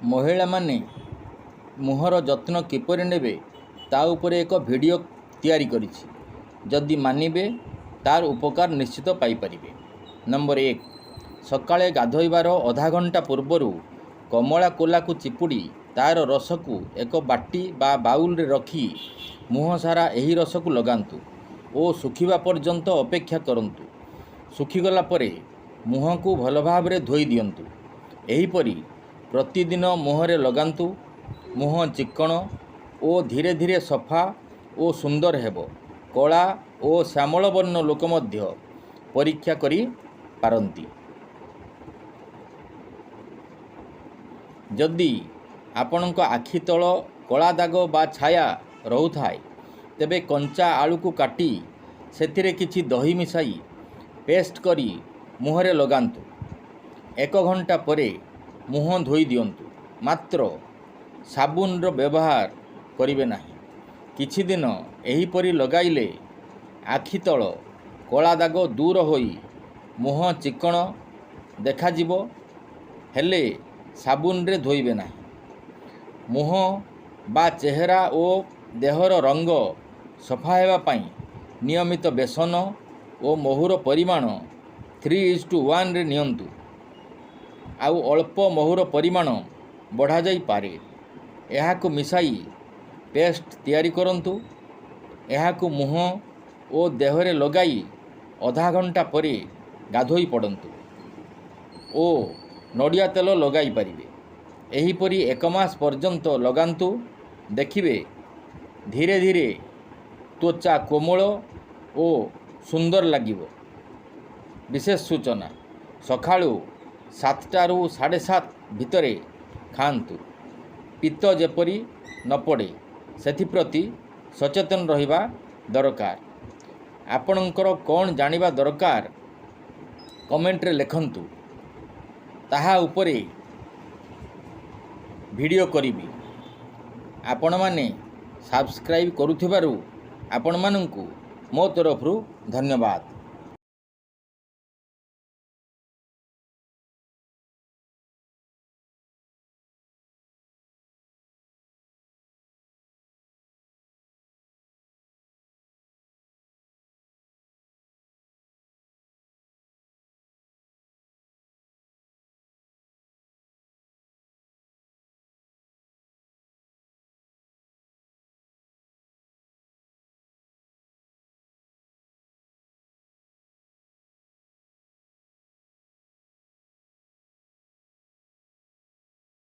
ମହିଳାମାନେ ମୁହଁର ଯତ୍ନ କିପରି ନେବେ, ତା ଉପରେ ଏକ ଭିଡ଼ିଓ ତିଆରି କରିଛି। ଯଦି ମାନିବେ, ତାର ଉପକାର ନିଶ୍ଚିତ ପାଇପାରିବେ। ନମ୍ବର 1, ସକାଳେ ଗାଧୋଇବାର ଅଧା ଘଣ୍ଟା ପୂର୍ବରୁ କମଳା କୋଲାକୁ ଚିପୁଡ଼ି ତାର ରସକୁ ଏକ ବାଟି ବା ବାଉଲରେ ରଖି ମୁହଁ ସାରା ଏହି ରସକୁ ଲଗାନ୍ତୁ ଓ ଶୁଖିବା ପର୍ଯ୍ୟନ୍ତ ଅପେକ୍ଷା କରନ୍ତୁ। ଶୁଖିଗଲା ପରେ ମୁହଁକୁ ଭଲ ଭାବରେ ଧୋଇ ଦିଅନ୍ତୁ। ଏହିପରି ପ୍ରତିଦିନ ମୁହଁରେ ଲଗାନ୍ତୁ। ମୁହଁ ଚିକ୍କଣ ଓ ଧୀରେ ଧୀରେ ସଫା ଓ ସୁନ୍ଦର ହେବ। କଳା ଓ ଶ୍ୟାମଳ ବର୍ଣ୍ଣ ଲୋକ ମଧ୍ୟ ପରୀକ୍ଷା କରିପାରନ୍ତି। ଯଦି ଆପଣଙ୍କ ଆଖି ତଳ କଳା ଦାଗ ବା ଛାୟା ରହୁଥାଏ, ତେବେ କଞ୍ଚା ଆଳୁକୁ କାଟି ସେଥିରେ କିଛି ଦହି ମିଶାଇ ପେଷ୍ଟ କରି ମୁହଁରେ ଲଗାନ୍ତୁ। ଏକ ଘଣ୍ଟା ପରେ ମୁହଁ ଧୋଇ ଦିଅନ୍ତୁ, ମାତ୍ର ସାବୁନର ବ୍ୟବହାର କରିବେ ନାହିଁ। କିଛି ଦିନ ଏହିପରି ଲଗାଇଲେ ଆଖି ତଳ କଳା ଦାଗ ଦୂର ହୋଇ ମୁହଁ ଚିକ୍କଣ ଦେଖାଯିବ, ହେଲେ ସାବୁନରେ ଧୋଇବେ ନାହିଁ। ମୁହଁ ବା ଚେହେରା ଓ ଦେହର ରଙ୍ଗ ସଫା ହେବା ପାଇଁ ନିୟମିତ ବେସନ ଓ ମହୁର ପରିମାଣ 3:1ରେ ନିଅନ୍ତୁ। ଆଉ ଅଳ୍ପ ମହୁର ପରିମାଣ ବଢ଼ାଯାଇପାରେ। ଏହାକୁ ମିଶାଇ ପେଷ୍ଟ ତିଆରି କରନ୍ତୁ। ଏହାକୁ ମୁହଁ ଓ ଦେହରେ ଲଗାଇ ଅଧା ଘଣ୍ଟା ପରେ ଗାଧୋଇ ପଡ଼ନ୍ତୁ ଓ ନଡ଼ିଆ ତେଲ ଲଗାଇ ପାରିବେ। ଏହିପରି ଏକ ମାସ ପର୍ଯ୍ୟନ୍ତ ଲଗାନ୍ତୁ, ଦେଖିବେ ଧୀରେ ଧୀରେ ତ୍ୱଚା କୋମଳ ଓ ସୁନ୍ଦର ଲାଗିବ। ବିଶେଷ ସୂଚନା, ସକାଳୁ 7ଟାରୁ 7:30 ଭିତରେ ଖାଆନ୍ତୁ। ପିତ୍ତ ଯେପରି ନ ପଡ଼େ, ସେଥିପ୍ରତି ସଚେତନ ରହିବା ଦରକାର। ଆପଣଙ୍କର କ'ଣ ଜାଣିବା ଦରକାର, କମେଣ୍ଟରେ ଲେଖନ୍ତୁ, ତାହା ଉପରେ ଭିଡ଼ିଓ କରିବି। ଆପଣମାନେ ସବସ୍କ୍ରାଇବ୍ କରୁଥିବାରୁ ଆପଣମାନଙ୍କୁ ମୋ ତରଫରୁ ଧନ୍ୟବାଦ।